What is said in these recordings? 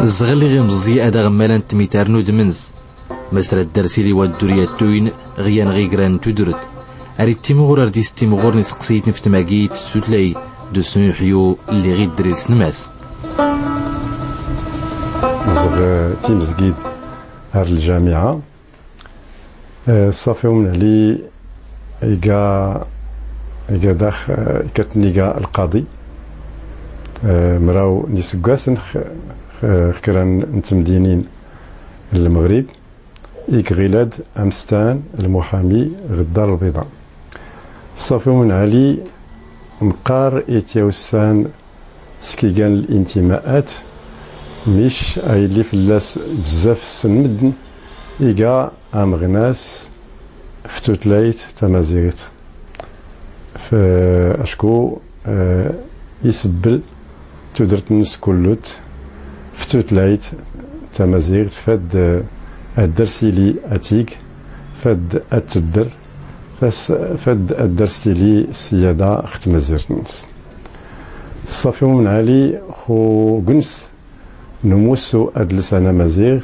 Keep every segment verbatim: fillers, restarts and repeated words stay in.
Zɣel iɣ imẓẓi ad aɣ-mmalan tmitar n udmens. Masra dders ili wa ddurya ttuyn ɣ-yan ɣ-igran n tudrt. Ar ittimɣur ar d-istimɣur n iseqsiyt n ftmagit s tutlayt d usnuḥyu lli ɣ-iddr ilsnmas. Zɣ timzgid ar ljamiɛa. Ṣṣafi Umnɛli iga, iga dax, ikatn iga lqaḍi mraw n isggasen x kra n tmdinin n lmɣrib. Iga ɣilad amstan lmuḥami ɣ ddar lbiḍa. Ṣṣafi Umnɛli mqqar ityawssan s kigan lintima'at, mc a illi fllas bzzaf ssn mddn, iga amɣnas f tutlayt tamaziɣt. F acku isbbl tudrt nns kullut f tutlayt tamaziɣt, fad addrs ili atig, fad attddr, fad addrs ili syada x tmazirt nns. Ṣṣafi Umnɛli xu gns n umussu adlsan amaziɣ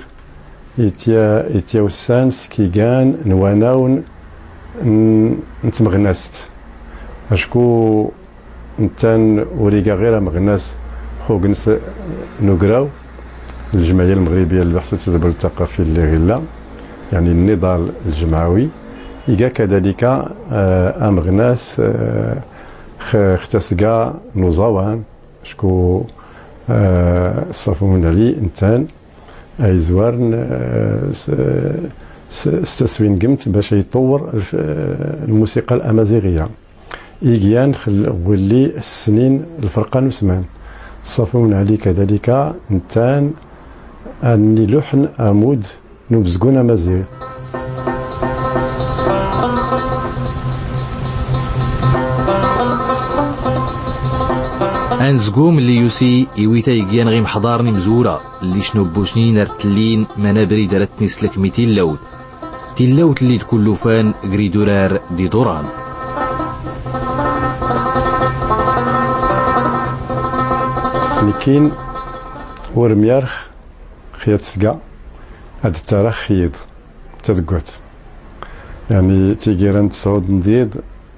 ityawssan s kigan n wanawn n tmɣnast. Acku nttan ur iga ɣir amɣnas xu gns n ugraw ljmɛya lmɣribiya lbḥs u tdbr ltaqafi lli ɣ illa, yɛni nniḍal ljmɛawi, iga kadalika amɣnas x tasga n uẓawan. Acku ṣṣafi Umnɛli nttan a izwarn s taswingmt bac a iṭwwr lmusiqa lamaziɣiya. Igyan xlwlli ssnin lfrqa n usman. Ṣṣafi Umnɛli kadalika nttan a nniluḥn amud n ubzgun amaziɣ. Anzgum lli yusi iwita igyan ɣ imḥḍarn imzwura lli cnubbucnin ar tllin man abrid ar attn islkmi tillawt. Tillawt lli d kullufan gr idurar d iḍuran. Nkin ur myarx xya tsga ad tarax xyiḍ tadgwat. Yɛni tigira n tsɛud n diḍ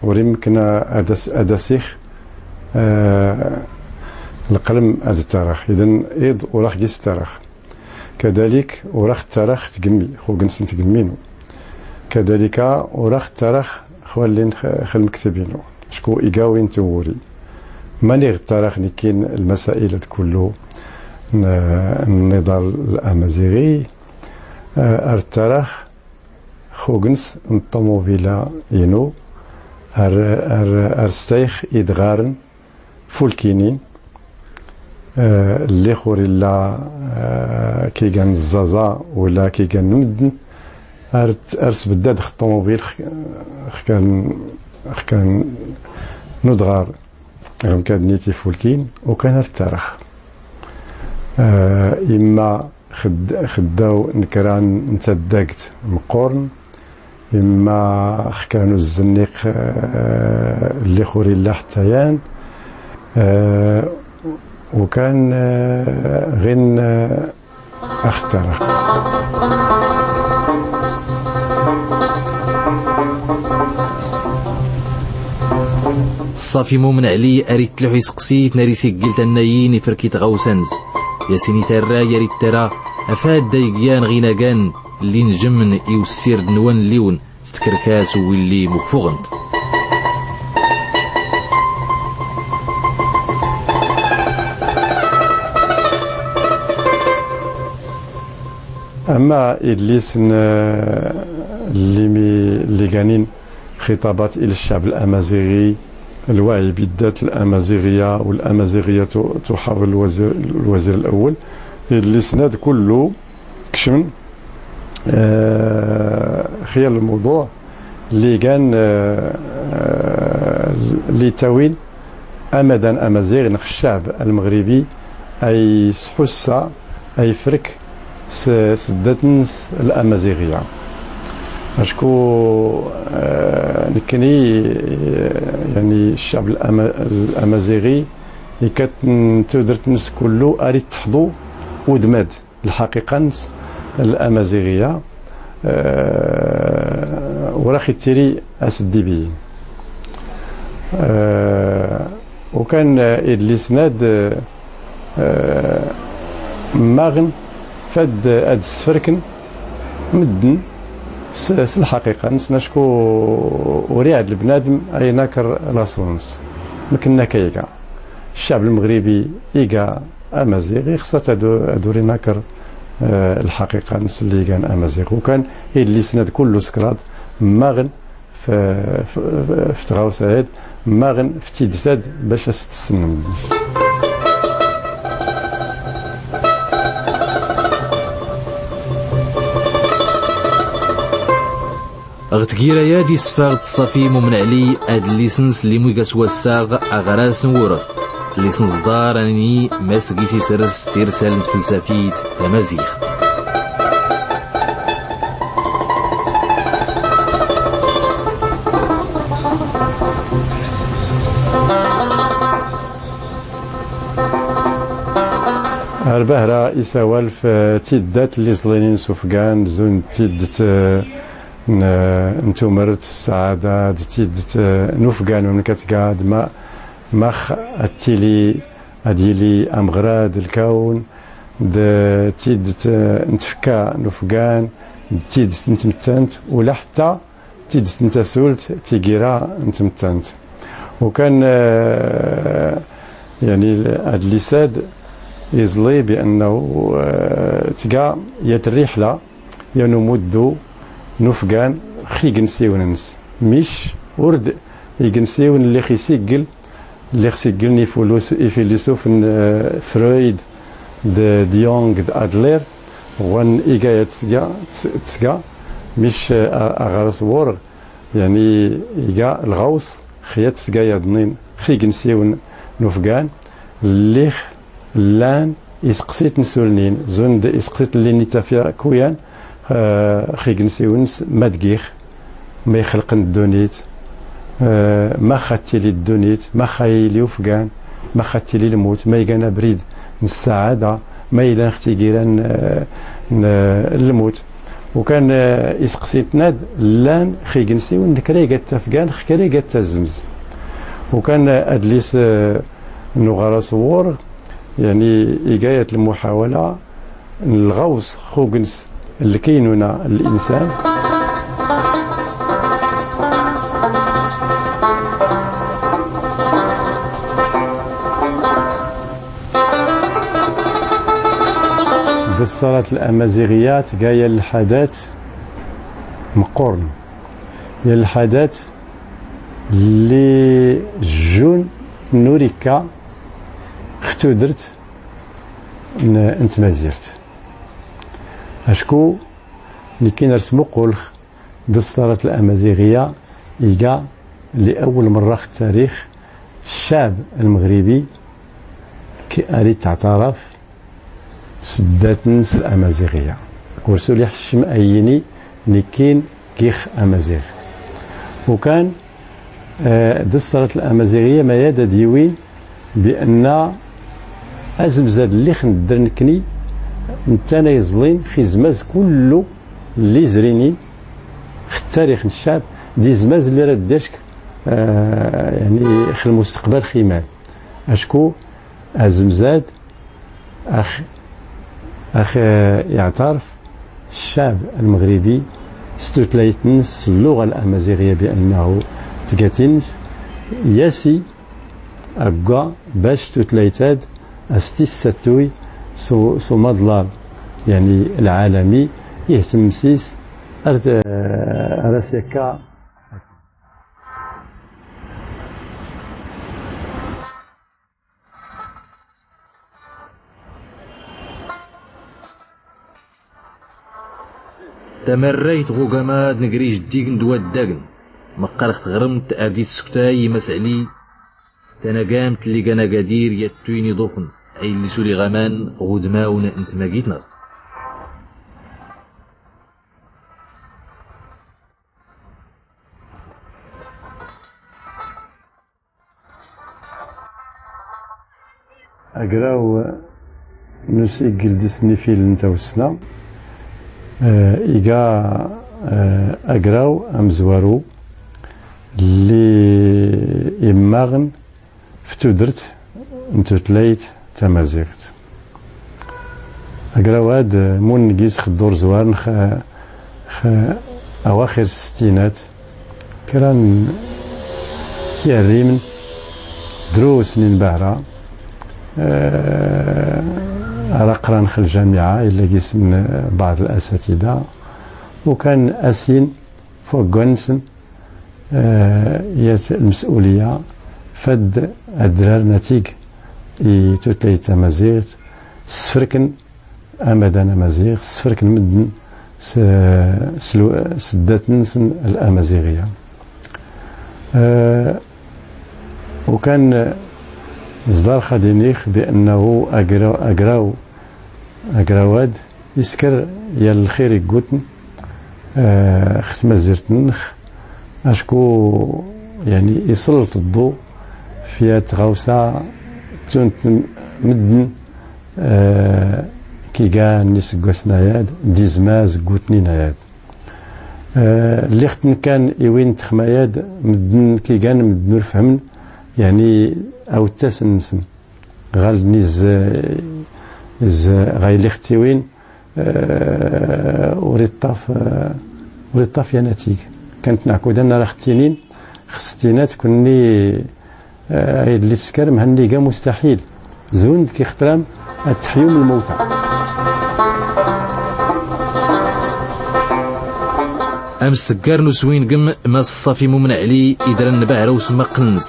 ur imkna ad asix lqlm ad tarax, idn iḍ ur ax gis tarax. Kadalik ur ax tarax tgmmi xu gns n tgmmi nu. Kadalika ur ax tarax xwallin x lmktb inu. Acku iga win twuri. Mani ɣ tarax nkin lmasail ad kullu n nniḍal lamaziɣi. Ar tarax xu gns n ṭṭumubila inu ar stayx idɣarn fulkinin lli xur illa kigan n ẓẓaẓa wala kigan n mddn. Ar sbddad x ṭṭumubil x kan n udɣar ɣ mkadnit ifulkin ukan ar ttarax. Imma xddaw n kra n taddagt mqqurn, imma xkra n uzzniq lli xur illa ḥtta yan. Ukan ɣin ax ttarax. Ṣṣafi Mumen Ɛli ar itlḥu iseqsiyt n ar isigl tannayin ifrk i tɣawsa-ns. Yas-in itarra yar ittara afad da igyan ɣ inagan lli njmn i ussird n wanlliwn s tkrkas n willi muffuɣ-nt. Amma idlisen lli ganin خطابات إلى الشعب الأمازيغي، الوعي بالذات الأمازيغية والأمازيغية تحاور الوزير، الوزير الأول. Idlisen-ad kullu kecmen xyal lmewḍuɛ lli gan lli ttawin amadan amaziɣ neɣ ccɛb almeɣribi a isḥussa a ifrek s sddat-ns lamaziɣiya. Acku nekkni, yani, ccɛb lamaziɣi ikkat n tudrt-ns kullu ar itteḥḍu Udmad lḥaqiqa-ns lamaziɣiya, eh, ur aɣ-ittiri asddi biyi. Eh, ukan, eh, idlisen-ad, eh, mmaɣn fad ad sfrkn mddn s, s lḥaqiqa-ns, acku ur iɛd lbnadm a inakr laṣel-ns. Mkn akka iga. Ccab lmɣribi iga amaziɣ, ixṣṣa-t ad, ad ur inakr, eh, lḥaqiqa-ns lli igan amaziɣ. Ukan idlisen-ad kullu s kraḍ mmaɣn f, f, f tɣawsa-ad, mmaɣn f tidt-ad bac a s-tssnm. Ɣ tgira-ad isfeɣ-d Ṣṣafim Umnɛli adlis-ns lli iga s wassaɣ Aɣras n Wurɣ. Lli s-nẓḍar a nini ma s gis isrs tirsal n tflsafit tamaziɣt. Ar bahra isawal f tiddat lli ẓlinin s ufgan, zun d tiddt, eh, n, n tumrt, ssaɛada, d tiddt, eh, n ufgan, mamnk a tga, d ma, max ad tili, ad yili amɣrad, lkawn, d tiddt, eh, n tfkka n ufgan, d tiddt n tmttant, ula ḥtta tiddt n tasult, tigira n tmttant. Ukan, eh, yani, adlis-ad iẓli bi annahu, eh, tga yat rriḥla, yan umuddu n ufgan x ignsiwn-ns. Mic ur d ignsiwn lli x isiggl, lli x siggln ifulus-, ifilisufen, eh, Freud, d, d Jung, d Adler, ɣwan iga yat tsga, ts-, tsga, mic, eh, a, Aɣras Wurɣ, yani, iga lɣaws x yat tsga yaḍnin, x ignsiwn n ufgan, lli x llan isqsitn sulnin, zun d isqsitn lli n itafya kuyan, eh, x ignsiwn-ns ma d gix, ma ixlqn ddunit, eh, max a tili ddunit, max a yili ufgan, max a tili lmut, ma igan abrid n ssaɛada, ma ilan x tigira n, eh, n, eh, lmut. Ukan, eh, isqsitn-ad llan x ignsiwn n kra iga t-afgan, x kra iga t-azmz. Ukan, eh, adlis, eh, n Uɣras Wurɣ, yani, iga yat lmuḥawala n lɣaws x ugens n lkaynuna n linsan. D ṣṣalat lamaziɣiya tga yal lḥadat mqqurn. Yal lḥadat lli jjun n urikka x tudrt n, n tmazirt. Acku, nikkin ar smuqqulx d ṣṣalat lamaziɣiya, iga li awwal mṛṛa x ttarix ccab lmɣribi k-, ar ittɛtaraf s ddat-ns lamaziɣiya. Ur sul iḥ ccem a yini nikkin gix amaziɣ. Ukan, eh, d ṣṣalat lamaziɣiya ma yad ad iwin bi anna azmzad lli x ndr nkni, nttan a iẓlin x izmaz kullu lli izrinin x ttarix n ccab, d izmaz lli ra ddacc, eh, yani, x lmustqbal x iman. Acku azmzad ax, ax, eh, iɛtarf ccab lmɣribi s tutlayt-ns, s lluɣa lamaziɣiya, bi annahu tga tins yasi agga bac tutlayt-ad a s-tissattuy s u-, s umaḍlal, yani, lɛalami, ih tmsis ar t-, ar as yakka. Tamarrayt ɣ ugama d negri ijeddidn d waddagn, meqqar ɣ tɣrmt ar d-itsuktay i Mass Ɛli, tanagamt lli gan agadir yattuyn iḍufn, a illi suliɣ aman ɣ udmawn n tmagit-nneɣ. Agraw Nus iggildis n ifil n tawssna, iga agraw amzwaru lli immaɣn f tudrt n tutlayt tamaziɣt. Agrawad munngiz xddur zwarn x awaxir stinat, kran yarrimn drus n inbahra ara qran xl ljami'a illa gism bad l asatida, u kan asin fuggansn yat lms'uliya fad adrar natig i tutlayt tamaziɣt, sfrkn amadan amaziɣ, sfrkn mddn sddatnsn l amaziɣiya. U kan zḍar xadinix bi annahu agraw agrawad iskr yal lxir iggutn x tmazirt-nx, acku yani isllt ddu f yat tɣawsa ttunt mddn kigan n isggwasn ayad d izmaz ggutnin ayad. Lliɣ-tn kan iwin txmayad mddn kigan mddn ur fhmn yani awttasn-nsn ɣaln iz iz ɣay lliɣ-t iwin ur iṭṭaf ur iṭṭaf yanatig. Kan tnakudan ara xttinin xstinat kunni ay lliskar mhanniga mustaḥil. Zwnd kixtram ad tḥyum lmawta. Amsggar n uswingm mass ṣṣafi mumen ɛli idran n bahra usmaqqlns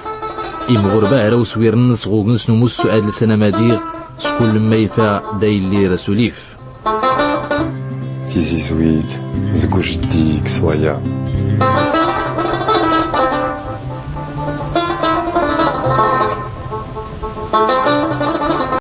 imɣur bahra uswirn sɣugn s numus suɛad lsan amadiɣ. Skulm mayfa da illi rasulif. Tizizwit zg ujeddi kswaya.